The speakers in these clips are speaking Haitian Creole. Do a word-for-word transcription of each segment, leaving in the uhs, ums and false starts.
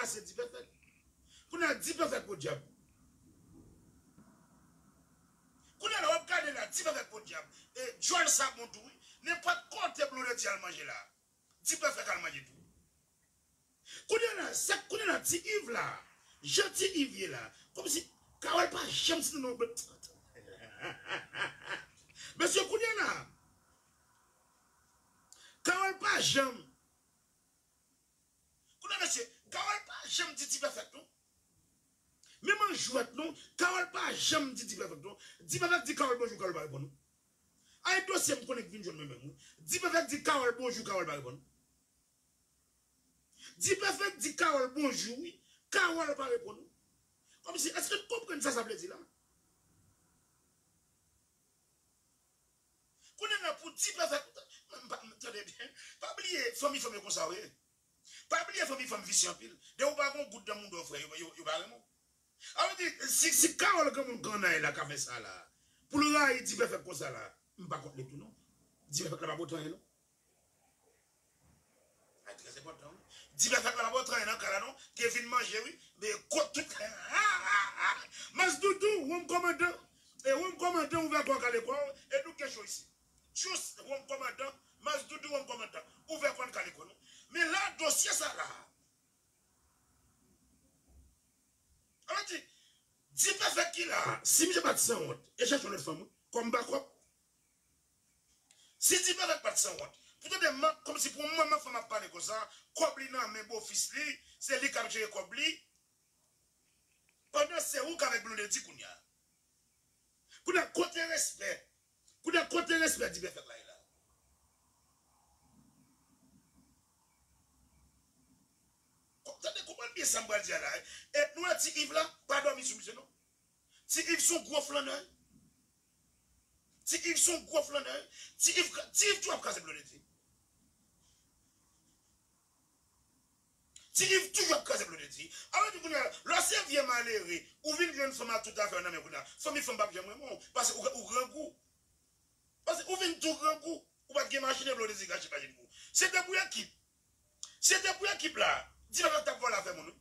se Dipèfèk. Kounye a Dipèfèk podyab. Kounye a la w ap gade la, Dipèfèk podyab. E djòl sa bon tou wi. Nenpòt kote Blondedy al manje la, Dipèfèk al manje tou. Kounye a la, sa kounye a la, Ti Iv la, jan Ti Iv ye la, kòmsi Kawòl pa janm site non. Mesye, kounye a la, Kawòl pa janm. Kounye a, mesye, Kawòl pa janm di Dipèfèk non. Menm an jwèt non, Kawòl pa janm di Dipèfèk non. Dipèfèk di Kawòl bonjou, Kawòl pa reponn non. Ay dosye m konnen k vin jwenn mwen menm wi. Dipèfèk di Kawòl bonjou, Kawòl pa reponn. Dipèfèk di Kawòl bonjou wi, Kawòl pa reponn wi. Kòmsi, èske n konprann sa sa vle di la? Kounye a la pou Dipèfèk, m pa, m, tande byen, pa bliye fanmi fanm yo konsa wi. Pa bliye fanmi fanm visye anpil. Depi w pa gen yon goud nan mouda w frè, yo, yo, yo pa renmen w. A vle di, si, si Kawòl granmoun kannay la ka fè sa la, pou l rayi Dipèfèk konsa la, m pa kont li tou non. Dipèfèk la pa pot anyen non. Ay, trè enpòtan wi. Dipèfèk la pa pot anyen nan ka la non. Gen vin manje wi. Men kot tout. Mas Doudou, wonm kòmandan. E wonm kòmandan ouvè kò w kale kò w. E nou gen cho isi. Just wonm kòmandan. Mas Doudou, wonm kòmandan. Ouvè kò n kale kò nou. Men la, dosye sa la. An di, Dipèfèk ki la, si misye pa t sanwont, e chèche yon lòt fanm wi, kòm bakòp. Si Dipèfèk pa t sanwont, pou tande man, kòmsi pou yon manman fanm ap pale konsa, kòb li nan men bofis li, se li k ap jere kòb li, pandan se ou k avèk Blondedy kounye a. Kounye a, kote respè? Kounye a, kote respè Dipèfèk la ye la? Ko-, tande, konprann byen sa m pral di a la wi. E nou wè Ti Iv la, pa dòmi sou misye non. Ti Iv se yon gwo flannè wi. Ti Iv se yon gwo flannè wi. Ti Iv, Ti Iv toujou ap kraze Blondedy. Ti Iv toujou ap kraze Blondedy. Alò di kounye a, lè w se vye malere, ou vin jwenn fanm a tout afè w nan men kounye a, fanmi fanm p ap janm renmen w, paske ou, ou grangou. Paske ou vin tou grangou, ou pa t gen machin e Blondedy kache machin pou ou. Se te pou ekip. Se te pou ekip la, Dipèfèk t ap vòlè afè moun wi.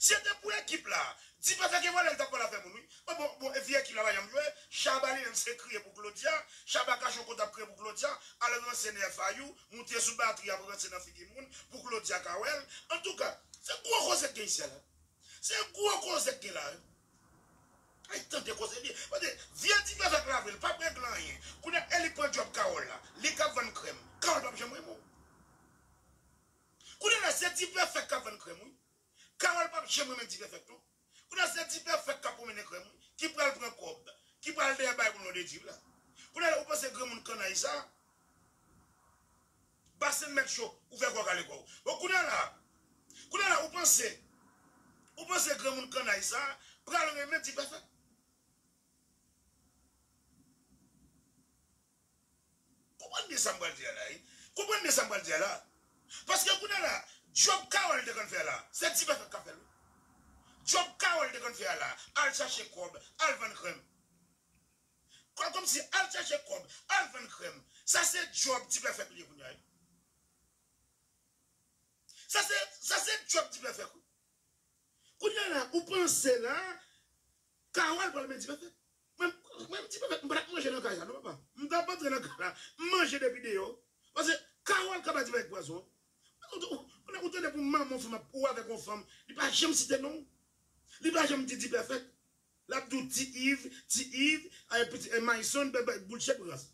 Se te pou ekip la. Dipèfèk e vòlè l t ap vòlè afè moun wi. Bon, bon, bon, e vye ekip la pa janm jwe. Shabba li menm se kriye pou Claudia. Shabba kache yon kote ap kriye pou Claudia. Al ranse nan F I U. Moute sou batri ap ranse nan figi moun. Pou Claudia ka wè l. Antouka, se gwo koze k gen isi a la. Se gwo koze k gen la wi. Ay, tande koze li. Paske vye Dipèfèk la vre, l p ap regle anyen. Kounye a, e li k pran djòb Kawòl la. Li k ap vann krèm. Kawòl p ap janm renmen w. Kounye a la, se Dipèfèk k ap vann krèm wi. Kawòl p ap janm renmen Dipèfèk non. Kounye a, se Dipèfèk k ap pwomennen krèm wi. Ki pral pran kòb. Ki pral dèyè bay pou Blondedy la. Kounye a la, ou panse granmoun kannay sa? Basen mèt cho, ou fè kò kale kò w. Bon, kounye a la, kounye a la, ou panse, ou panse granmoun kannay sa pral renmen Dipèfèk? Konprann byen sa m pral di a la wi. Konprann byen sa m pral di a la. Paske kounye a la, djòb Kawòl te konn fè a la, se Dipèfèk k ap fè l wi. Djòb Kawòl te konn fè a la, al chache kòb, al vann krèm. Kò-, kòmsi al chache kòb, al vann krèm. Sa se djòb Dipèfèk li ye kounye a wi. Sa se, sa se djòb Dipèfèk wi. Kounye a la, ou panse la, Kawòl pral renmen Dipèfèk? Mwen, mwen, Dipèfèk, m pa t ap manje nan kay sa non, papa. M t ap antre nan kay la, m manje depi deyò. Paske Kawòl ka bay Dipèfèk pwazon. Ou, ou, ou, ou tande pou manman yon fanm ap, ou avèk yon fanm, li pa janm site non w. Li pa janm di Dipèfèk. L ap di w Ti Iv, Ti Iv, ay, piti, ay, Mayson, bèbè, boul chèk ras.